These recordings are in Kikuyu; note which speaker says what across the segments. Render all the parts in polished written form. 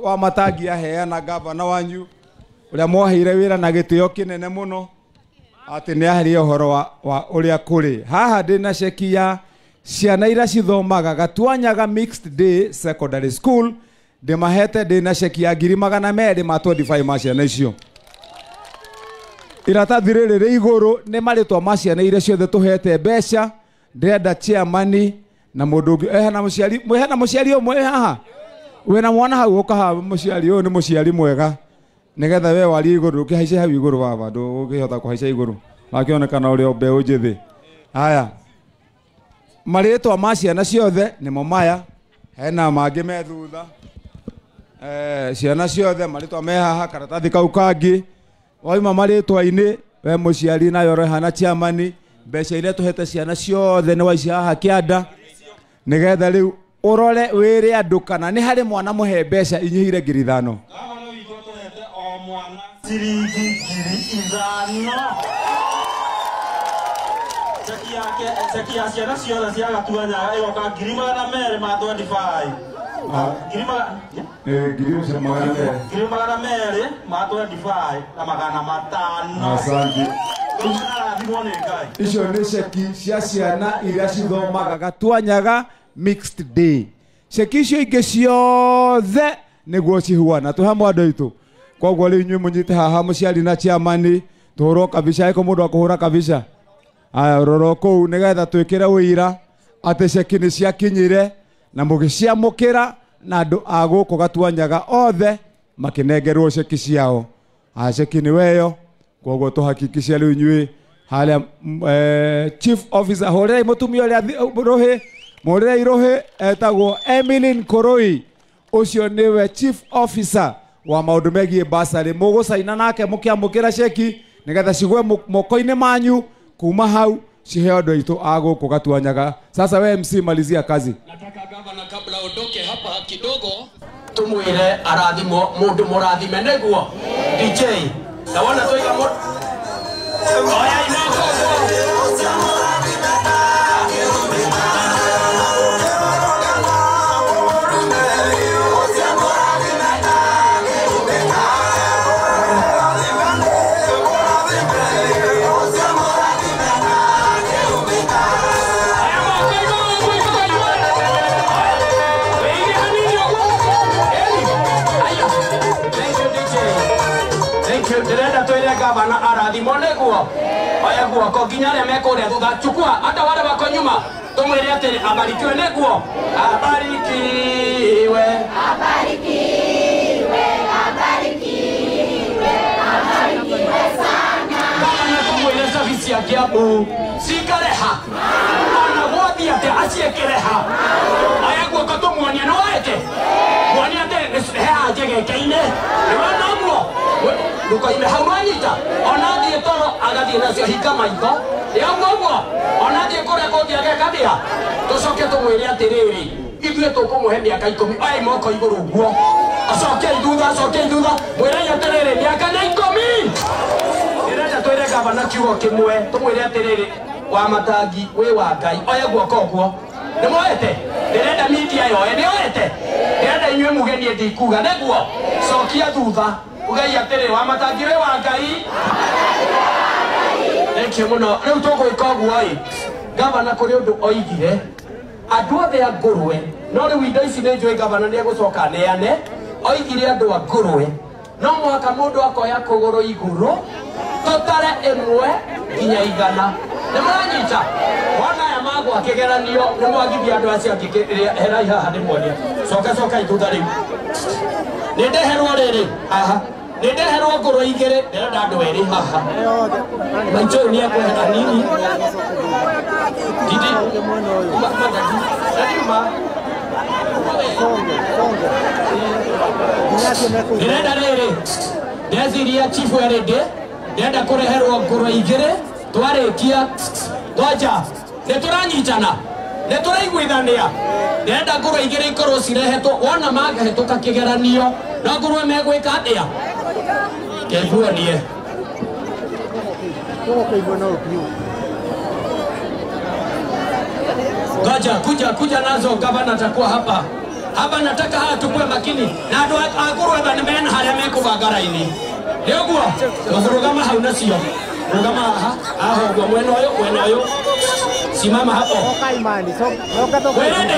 Speaker 1: Wa Matangi aheana gavana wanyu uria mwaheire wira na gitio kinene muno ati ni aherie uhoro wa uria kuri haha ndina ceki ya ciana iria cithomaga Gatuanyaga Mixed Day Secondary School ndimahete ndina ceki ya 225 ma 25 ma ciana icio. Iratathi rĩrĩ rĩ igũrũ nĩ marĩtwa ma ciana iria ciothe tũhete mbeca. Ndĩrenda chairman na mũndũ ũngĩ hena mũciari, hena mũciari ũmwe haha wĩna mwana hau ũkaha mũciari ũyũ nĩ mũciari mwega nĩgetha we warie igũrũ ũkĩhaice hau igũrũ baba ndũngĩhota kũhaica igũrũ wakĩonekana ũrĩ o mbeũ njĩthĩ. Haya, marĩtwa ma ciana ciothe nĩmo maya, hena mangĩ me thutha. Ciana ciothe marĩtwa me haha karatathi kau kangĩ wauma marĩtwa-inĩ we mũciari nayo ũrehana chairman mbeca iria tũhete ciana ciothe nĩ waici haha kĩanda nĩgetha rĩu ũrore wĩre andũ kana nĩ harĩ mwana mũhe mbeca inyihire 5,000.
Speaker 2: Gavana witũ tũhete o mwana ciringi 5,000. Ceki yake, ceki ya ciana ciothe cia Gatuanyaga ĩgoka 225 ma 25.
Speaker 1: Ngiri magana merĩ.
Speaker 2: 200 ma 25 na 500.
Speaker 1: Asante.
Speaker 2: Arathimwo nĩ Ngai.
Speaker 1: Icio nĩ ceki cia ciana iria cithomaga Gatuanyaga Mixed Day. Ceki icio ingĩ ciothe nĩguo cihuana twĩ hamwe andũ aitũ. Koguo rĩu inyuĩ mũnyite haha mũciari na chairman tũhũrwo kabica ĩko mũndũ akũhũra kabica. Aya rora kũu nĩgetha twĩkĩre ũira atĩ ceki nĩ ciakinyire na mũgĩciamũkĩra na andũ a gũkũ Gatuanyaga othe makĩnengerwo ceki ciao. Aya ceki nĩ weyo koguo tũhakikice rĩu inyuĩ harĩa chief officer hũrĩrai mũtumia ũrĩa rũhĩ mũhũrĩrai rũhĩ etagwo Emily Koroi ũcio nĩwe chief officer wa maũndũ megiĩ bursary. Mũgũcaina nake mũkĩamũkĩra ceki nĩgetha cigwe moko-inĩ manyu kuma hau ciheo andũ aitũ a gũkũ Gatuanyaga. Sasa we MC malizia kazi.
Speaker 3: Nataka gavana kabla ondoke hapa kidogo tumwire arathimwo mundu murathime niguo DJ na wona twiga oya inoko. Ndĩrenda twĩre gavana arathimwo nĩguo oya guoko nginya arĩa me kũrĩa thutha chukua hata wale wako nyuma tumwĩre atĩrĩ abarikiwe nĩguo abarikiwe
Speaker 4: abarikiwe abarikiwe abarikiwe sana.
Speaker 3: Gavana tumwĩre cabi cia Kiambu cikareha ona gwathiĩ atĩa aciĩkĩreha oya guoko tũmuonie nĩ woete muonie atĩ heha njegeke-inĩ nĩwona ũguo ndukoime hau nwanyita ona thiĩ toro agathiĩ nacio hinga maitho ĩ ũguo ona thiĩ kũrĩa kũngĩ ageka atĩa tũcoke tũmwĩre atĩrĩrĩ ithuĩ tũkũmũhe mĩaka 10 oya moko igũrũ ũguo acokei thutha acokei thutha mwĩrei atĩrĩrĩ mĩaka nĩ 10. Ndĩrenda twĩre gavana kiugo kĩmwe tũmwĩre atĩrĩrĩ wa Matangi wĩ wa Ngai oya guoko ũguo nĩ moete ndĩrenda media yoe nĩ yoete ndĩrenda inyuĩ muge niĩ ndikuga nĩguo cokia thutha ugai atĩrĩ wa Matangi wĩ wa Ngai. Thank you mũno. Rĩu tũgwĩka ũguo ĩ gavana kũrĩ ũndũ oigire andũ othe a ngũrwe no rĩu indo ici nĩ njũĩ gavana nĩ egũcoka aneane oigire andũ a ngũrwe no mũhaka mũndũ akoya kũgũrũ igũrũ tũtare 1 nginya 100. Nĩ mũranyita wona aya magwa kĩgeranio nĩ mwagithia andũ acio angĩ herai haha ndĩmuonie coka coka ithutha rĩu nĩ ndeherwo rĩrĩ haha nĩ ndeherwo ngũrwe 2 ndĩrenda andũ erĩ haha maitũ ũyũ nĩ ekwehera nini didi ndĩrenda rĩrĩ ndeciria chifu erĩndĩ ndĩrenda kũreherwo ngũrwe 2 twarĩkia ngoja nĩ tũranyitana nĩ tũraiguithania ndĩrenda ngũrwe 2 ikorwo cirehetwo wona mangĩhetũka kĩgeranio no ngũrwe megwĩka atĩa kĩguonie. Ngoja kuja kuja nazo gavana atakuwa hapa. Hapa nataka hawa tukue makini. Na andũ a kũrwetha nĩ mena harĩa mekũbanga raini. Nĩ ũguo? Tũkũrũgama hau nacio. Rũgama haha, haha ũguo mwena ũyũ, mwena ũyũ. Simama hapo. Wende.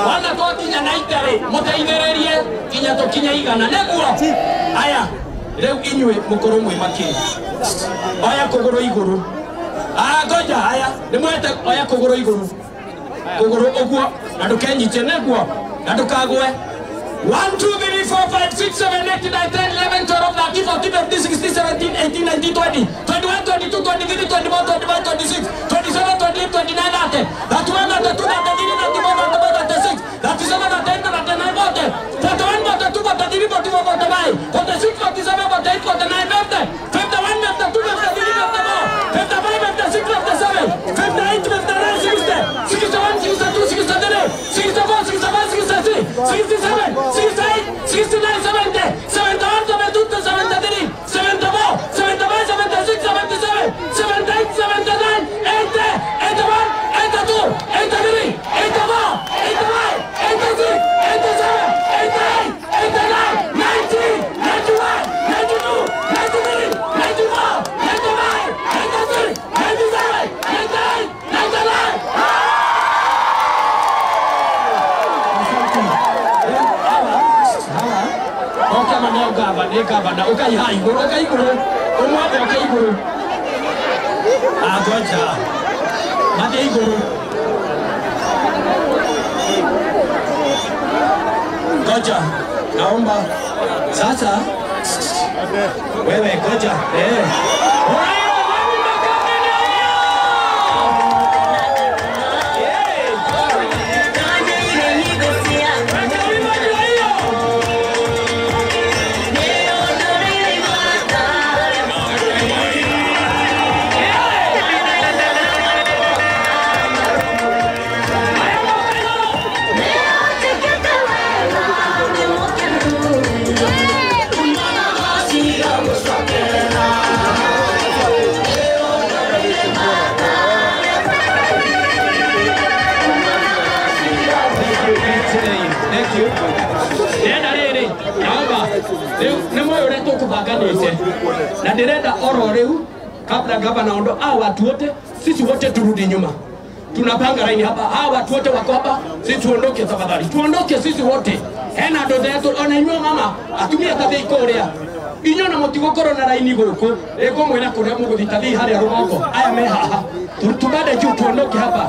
Speaker 3: Wana twakinya na itarĩ, mũteithĩrĩrie kinya tũkinye igana. Nĩguo? Aya, rĩu inyuĩ mũkorwo mwĩ makini. Oya kũgũrũ igũrũ. Ah, ngoja haya, nĩ mwete oya kũgũrũ igũrũ. Kũgũrũ ũguo, na ndũkenyitie nĩguo, na ndũkagwe. 1, 2, 3, 4, 5, 6, 7, 8, 9, 10, 11, 12, 13, 14, 15, 16, 17, 18, 19, 20, 21, 22, 23, 24, 25, 26, 27, 28, 29, 30, 31, 32, 33, 34, 35, 36, 37, 38, 39, 40, 41, 42, 43, 44, 45, 46, 47, 48, 49, 50, 51, 52, 53, 54, 55, 56, 57, 58, 59, 60, 61, 62, 63, 64, 65, 66, 67, 68, 69, 70, 71, 72, 73, 74, 75, 76, 77, 78, 79, 80, 81, 82, 83, 84, 85, 86, 87, 88, 89, 90, 91, 92, 93, 94, 95, 96, 97, 98, 99. Gavana, ukai hai iguru, ukai iguru, umwathe ukai iguru. Ah, ngoja. Mathiĩ iguru. Ngoja, naomba sasa wewe ngoja. Eh. Na ndirenda oro riu kabla gavana ondo hao watu wote, sisi wote turudi nyuma. Tunapanga laini hapa, hao watu wote wako hapa, sisi tuondoke tafadhali. Tuondoke sisi wote. Hena ndo zetu ona inyuo mama, atumia tathii kuria. Inyuo na mũtigũkorwo na raini gũkũ, ĩngũmwĩra kũrĩa mũgũthiĩ tathii harĩa rũgongo. Aya me haha. Tubande juu tuondoke hapa.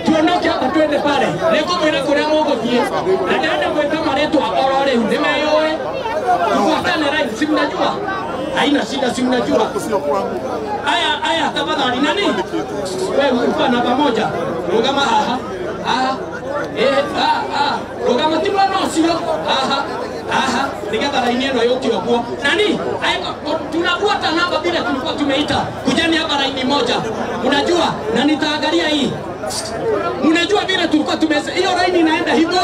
Speaker 3: Tuondoke hapa twende pale. Nĩngũmwĩra kũrĩa mũgũthiĩ. Na ndĩrenda gwĩta marĩtwa oro rĩu nĩmeyũĩ. Tufuatane raini, si mnajua? Haina shida, si mnajua? Aya, aya, tafadhali nani? Wewe uko namba moja. Rugama haha. Aha. Eh, ah, ah. Rugama ti mwana ucio. Aha. Aha. Nigetha raini ĩno yũke ũguo. Nani? Tunafuata namba bila tulikuwa tumeita. Kujeni hapa raini moja. Unajua? Na nitaangalia hii. Unajua vile tulikuwa tumese hiyo raini inaenda hivyo.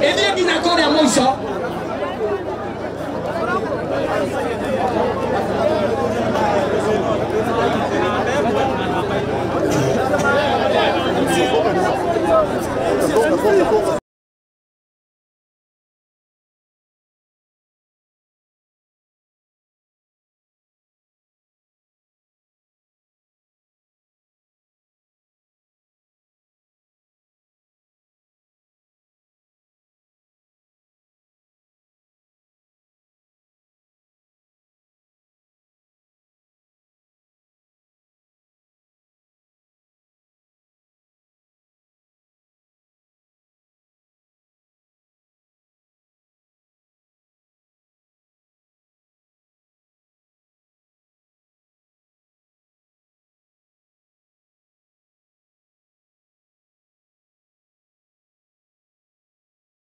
Speaker 3: Ethie nginya kũrĩa mũico.